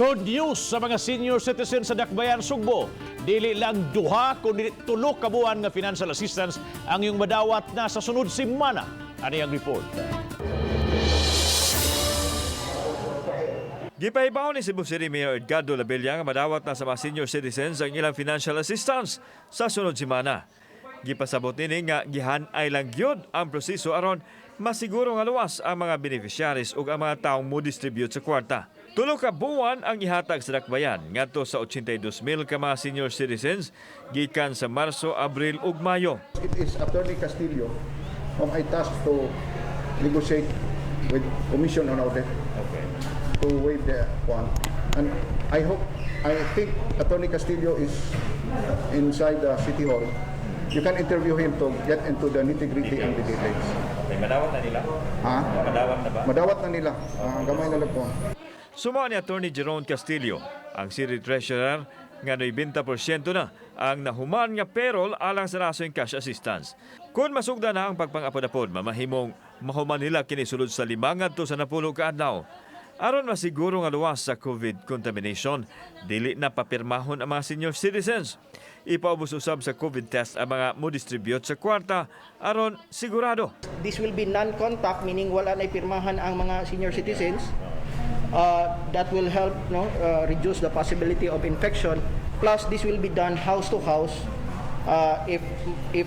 Good news sa mga senior citizens sa Dakbayan, Sugbo. Dili lang 2 kundi 3 ka buwan nga financial assistance ang iyong madawat na sa sunod semana. Ani ang report. Gipahibaw ni Cebu City Mayor Edgardo Labella nga madawat na sa mga senior citizens ang ilang financial assistance sa sunod semana. Gipasabot nini nga gihan-ay lang gyud ang proseso aron masiguro nga luwas ang mga beneficiaries ug ang mga taong mo distribute sa kwarta. 3 ka buwan ang ihatag sa dakbayan ngadto sa 82,000 ka mga senior citizens gikan sa Marso, Abril ug Mayo. It is Attorney Castillo whom I tasked to negotiate with Commission on Audit to waive the one. And I hope, I think Attorney Castillo is inside the City Hall. You can interview him to get into the nitty-gritty and the details. Okay, madawat na nila? Ha? Madawat na ba? Madawat na nila. Ah, gamay na lang po. Suma ni Attorney Jerome Castillo, ang City Treasurer, nga 90% na ang nahuman nga payroll alang sa nasoy cash assistance. Kung masugda na ang pagpang-apod-apod, mamahimong mahuman nila kini sulod sa 5 ngadto sa 10 ka adlaw. Aron masiguro nga luwas sa COVID contamination, dili na papirmahon ang mga senior citizens. Ipaubos usab sa COVID test ang mga mo-distribute sa kwarta aron sigurado. This will be non-contact, meaning wala na pirmahan ang mga senior citizens. That will help, no, reduce the possibility of infection. Plus, this will be done house to house if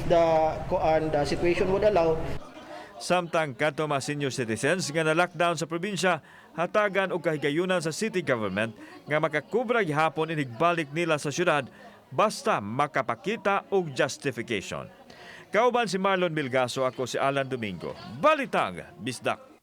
the situation would allow. Samtang kadto mga senior citizens nga na-lockdown sa probinsya, hatagan og kahigayunan sa city government nga makakubra gihapon inigbalik nila sa syudad basta makapakita og justification. Kauban si Marlon Milgaso, ako si Alan Domingo. Balitang Bisdak.